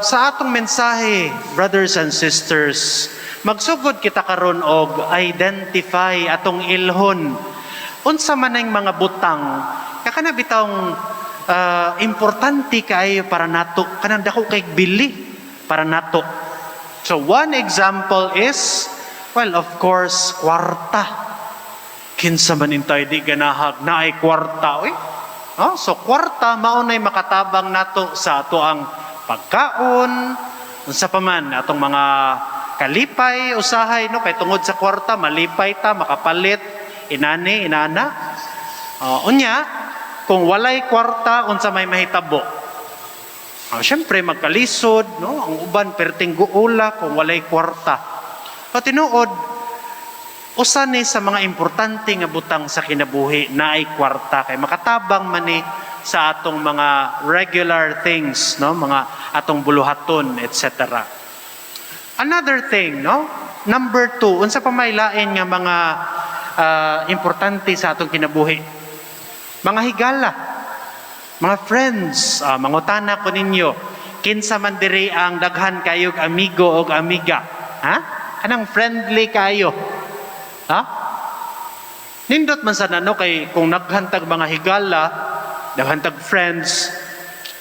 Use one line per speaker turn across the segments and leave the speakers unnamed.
Sa atong mensahe, brothers and sisters, magsugod kita karon og identify atong ilhon. Unsa man ang mga butang kakana bitawng importante kaayo para nato, kanang dako kay bili para nato. So one example is, well, of course, kwarta. Kinsa man intay di ganahag naay kwarta, oy? No? So kwarta mao nay makatabang nato sa ato ang pagkaon, unsa pa man atong mga kalipay usahay, no, kay tungod sa kwarta malipay ta, makapalit inani inana. Unya kung walay kwarta, unsa may mahitabo? Syempre magkalisod, no, ang uban perting guula kung walay kwarta. So tinuod, usa ni sa mga importante nga butang sa kinabuhi naay kwarta kay makatabang man ni sa atong mga regular things, no, mga atong buluhaton, etc. Another thing, no, number two, unsa pa may lain nga mga importante sa atong kinabuhi? Mga higala, mga friends. Mangutana ko ninyo, kinsa man diri ang daghan kayog amigo og amiga? Ha? Kanang friendly kayo? Ha? Nindot man sa no, kay kung daghan tag mga higala, daghan tag friends,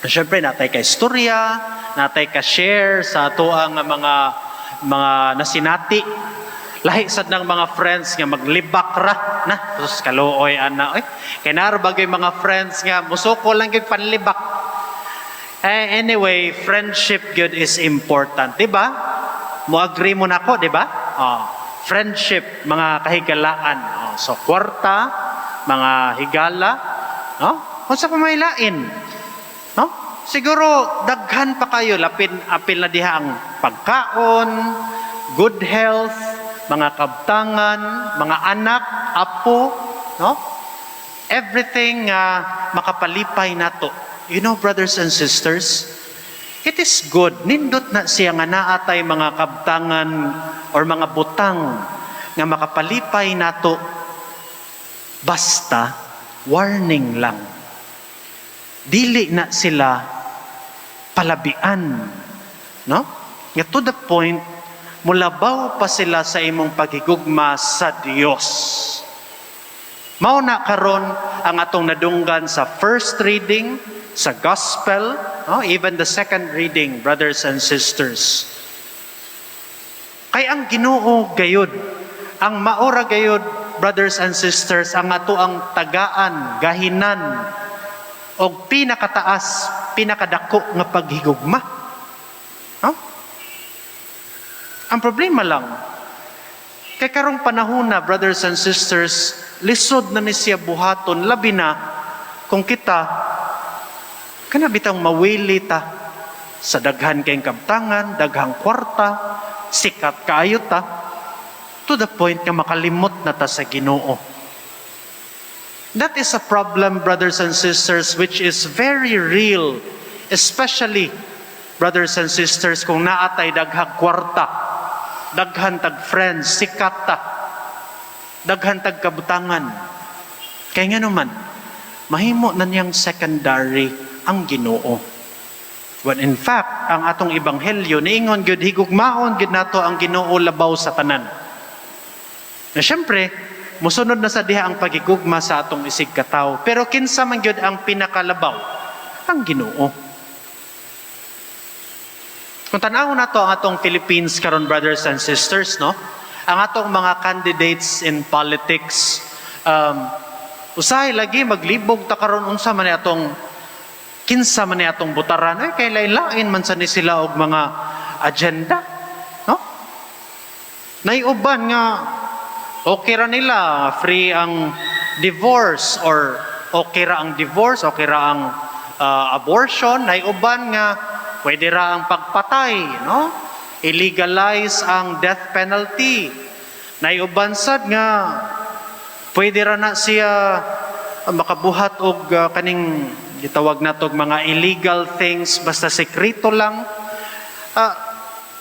syempre natay ka istorya, natay ka share sa atoang mga nasinati. Lahi sad ng mga friends nga maglibak ra na. Sus, kaluoy ana oy. Kay naa ra bagay mga friends nga musuko lang gyud panlibak. Eh, anyway, friendship gyud is important, di ba? Mo agree mo nako, di ba? Oh, friendship, mga kahigalaan. Oh, so kwarta, mga higala, no? Unsa pa may lain? No? Siguro daghan pa kayo, lapin apil na diha ang pagkaon, good health, mga kabtangan, mga anak, apo, no? Everything nga makapalipay nato. Brothers and sisters, it is good. Nindot na siya nga naatay mga kabtangan or mga butang nga makapalipay nato. Basta, warning lang. Dili na sila palabian. No? Nga to the point, mulabaw pa sila sa imong paghigugma sa Dios. Mao na karon ang atong nadunggan sa first reading, sa gospel, no? Even the second reading, brothers and sisters. Kay ang Ginoo gayud, ang maora gayud, brothers and sisters, ang ato ang tagaan, gahinan, og pinakataas, pinakadako nga paghigugma. No? Ang problema lang, kay karong panahon na, brothers and sisters, lisod na ni siya buhaton, labi na kung kita, kana bitang mawili ta sa daghan kayong kabtangan, daghang kwarta, sikat kaayo ta, to the point nga makalimot na ta sa Ginoo. That is a problem, brothers and sisters, which is very real, especially, brothers and sisters, kung naatay daghang kwarta, daghan tag friends, sikat ta, daghan tag kabutangan. Kaya nga naman, mahimo na niyang secondary ang Ginoo. When in fact, ang atong ebanghelyo niingon gyud higugmaon gyud nato ang Ginoo labaw sa tanan. Na syempre, musunod na sa diha ang pagigugma sa atong isig katawo. Pero kinsa man gyud ang pinakalabaw? Ang Ginoo. Kung tan-awon nato ang atong Philippines karon, brothers and sisters, no? Ang atong mga candidates in politics, usahay lagi maglibog ta karon unsa man ni atong, kinsa man ni atong botaran, ay kay lain-lain man sa ni sila og mga agenda, no? Naiuban nga okay ra nila free ang divorce or okay ra ang divorce, okay ra ang abortion, naiuban nga pwede ra ang pagpatay, no? I-legalize ang death penalty. Naiuban sad nga pwede ra na siya makabuhat og kaning gitawag natog mga illegal things basta sekreto lang.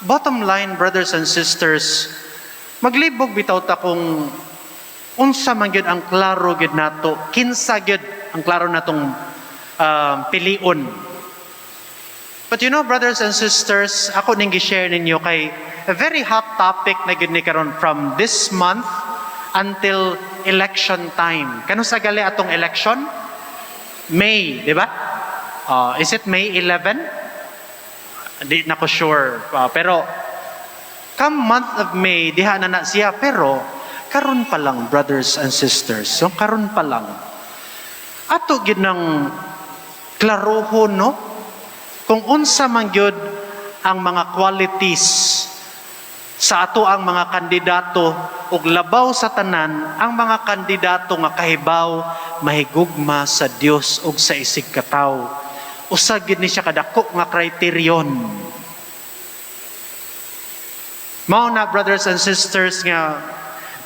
Bottom line, brothers and sisters, maglibog bitaw ta kung unsa man gyud ang klaro gyud nato, kinsa gyud ang klaro natong pilion. But brothers and sisters, ako ning gi-share ninyo kay a very hot topic na gyud ni karon from this month until election time. Kanus-a gali atong election? May, di ba? Is it May 11? Di na ko sure. Pero come month of May, diha na na siya. Pero karon pa lang, brothers and sisters, so karon pa lang, ato gyud nang klarohon, no? Kung unsa man gyud ang mga qualities sa ato ang mga kandidato ug labaw sa tanan ang mga kandidato nga kahibaw mahigugma sa Dios ug sa isigkatawo. Usa gyud ni siya kadako nga criterion. Mao na, brothers and sisters, nga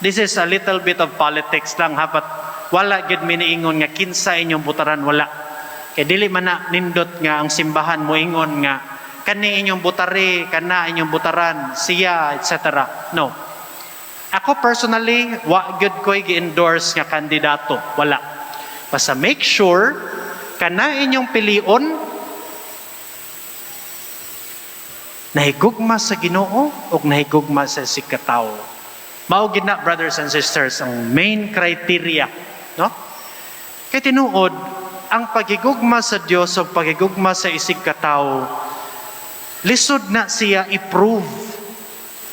this is a little bit of politics lang ha, but wala gyud mi niingon nga kinsa inyong butaran, wala. Kay dili man na nindot nga ang simbahan moingon nga kani inyong butari, kana inyong butaran, siya, etc. No. Ako personally, wa gyud ko'y gi-endorse nga kandidato, wala. Basta make sure kana inyong pilion nahigugma sa Ginoo ug nahigugma sa isigkatawo. Mao gyud na, brothers and sisters, ang main criteria, no? Kay tinuod, ang paghigugma sa Dios ug paghigugma sa isigkatawo, lisod na siya i-prove.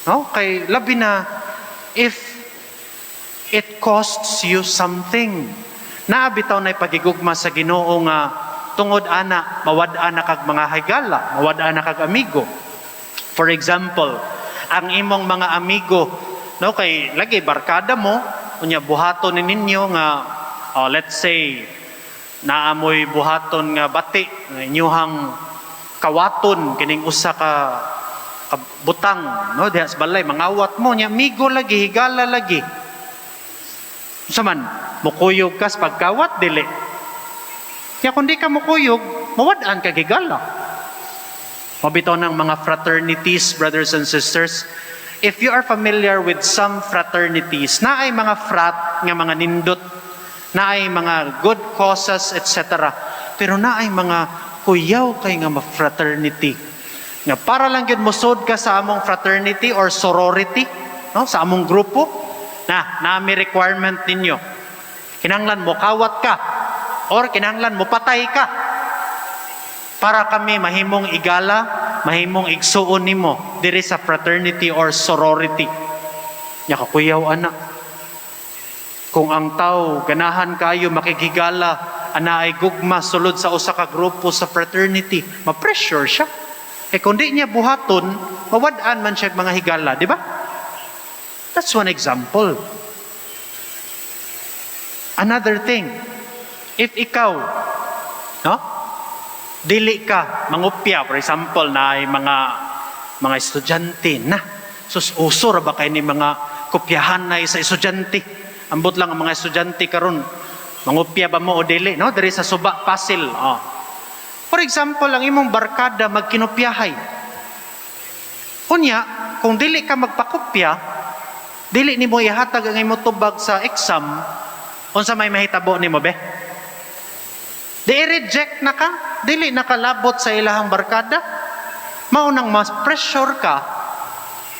No? Kay labi na if it costs you something. Naa bitaw na paghigugma sa Ginoo nga tungod ana mawad-an na kag mga higala, mawad-an na kag amigo. For example, ang imong mga amigo, no, kay lagi barkada mo, unya buhaton ni ninyo nga, oh, let's say naamoy buhaton nga bati nga inyuhang kawaton kining usa ka butang, no, diha sa balay, mangawat mo niya, amigo lagi, higala lagi. Unsa man, mukuyog ka sa pagkawat, dili? Kaya kung di ka mukuyog, mawad-an ka higala. Mao bitaw ng mga fraternities, brothers and sisters. If you are familiar with some fraternities, naay mga frat nga mga nindot, naay mga good causes, etc. Pero naay mga kuyaw kay nga ma fraternity. Nga para lang gyud mosud ka sa among fraternity or sorority, no, sa among grupo, na nami requirement ninyo. Kinahanglan mo kawat ka or kinahanglan mo patay ka para kami mahimong igala, mahimong igsuon nimo diri sa fraternity or sorority. Nya kakuyaw ana. Kung ang tao ganahan kayo makighigala, ana ay gugma sulod sa usa ka grupo sa fraternity, ma-pressure siya. Kay kung di niya buhaton, mawad-an man siya mga higala, di ba? That's one example. Another thing, if ikaw, no? Dili ka mangupya, for example, na ay mga estudyante na. Sus, uso ra ba kay ni mga kopyahan na sa estudyante? Ambot lang ang mga estudyante karon. Mangupya ba mo o dili, no? Diri sa Suba, Pasil. Oh. For example, ang imong barkada magkinopyahay. Unya, kung dili ka magpakopya, dili nimo ihatag ang imong tubag sa exam, unsa may mahitabo nimo be? Di i-reject na ka, dili nakalabot sa ilahang barkada. Mao nang mas pressure ka,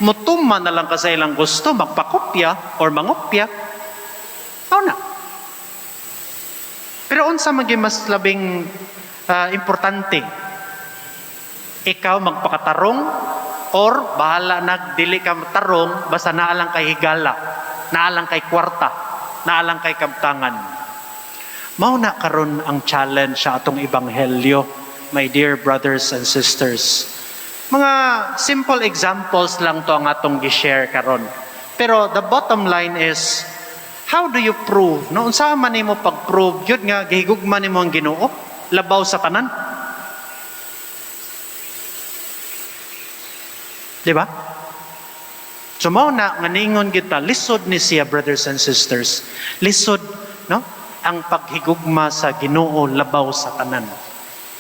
mutuman na lang ka sa ilang gusto, magpakopya or mangopya. Mao na. Pero unsa man gyud mas labing importante? Ikaw magpakatarong or bahala nag dili ka matarong basta naa lang kay higala, naa lang kay kwarta, naa lang kay kabtangan? Mao na karon ang challenge sa atong ebanghelyo, my dear brothers and sisters. Mga simple examples lang to ang atong gi-share karon. Pero the bottom line is, how do you prove? No, unsa man nimo pag-prove gyud nga gihigugma nimo ang Ginoo labaw sa tanan? Di ba? So mao na nga ningon kita, lisod ni siya, brothers and sisters. Lisod, no? Ang paghigugma sa Ginoo labaw sa tanan.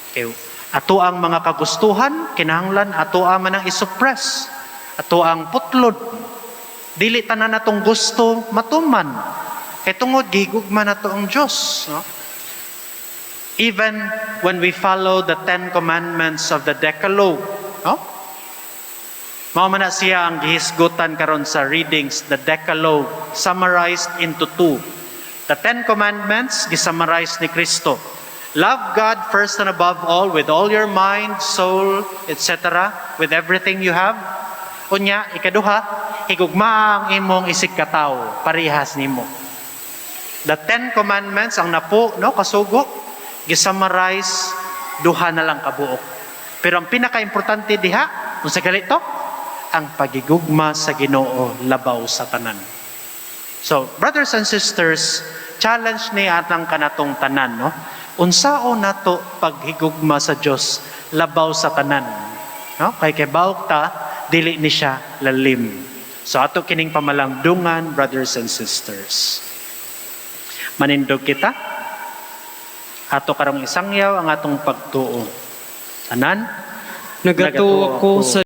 Kay ato ang mga kagustuhan, kinahanglan ato ang man ang i-suppress. Ato ang putlod. Dili tanan atong gusto matuman. Kay tungod gihigugma nato ang Dios, no? Even when we follow the Ten Commandments of the Decalogue, no? Mao man na siya ang gihisgutan karon sa readings, the Decalogue, summarized into two. The Ten Commandments, gisummarize ni Kristo. Love God first and above all with all your mind, soul, etc., with everything you have. Unya, ikaduha, higugmaa ang imong isigkatawo, parihas nimo. The Ten Commandments, ang napo, no, kasugo, gisummarize, duha na lang kabuok. Pero ang pinaka-importante diha, unsa gali to? Ang pagigugma sa Ginoo labaw sa tanan. So, brothers and sisters, challenge ni atang kanatong tanan, no? Unsaon nato paghigugma sa Dios labaw sa tanan? No? Kay kay ta dili ni siya lalim. So ato kining pamalandungan, brothers and sisters. Manindog kita. Ato karong isangyaw ang atong pagtuo. Tanan.
Nagatuo ako sa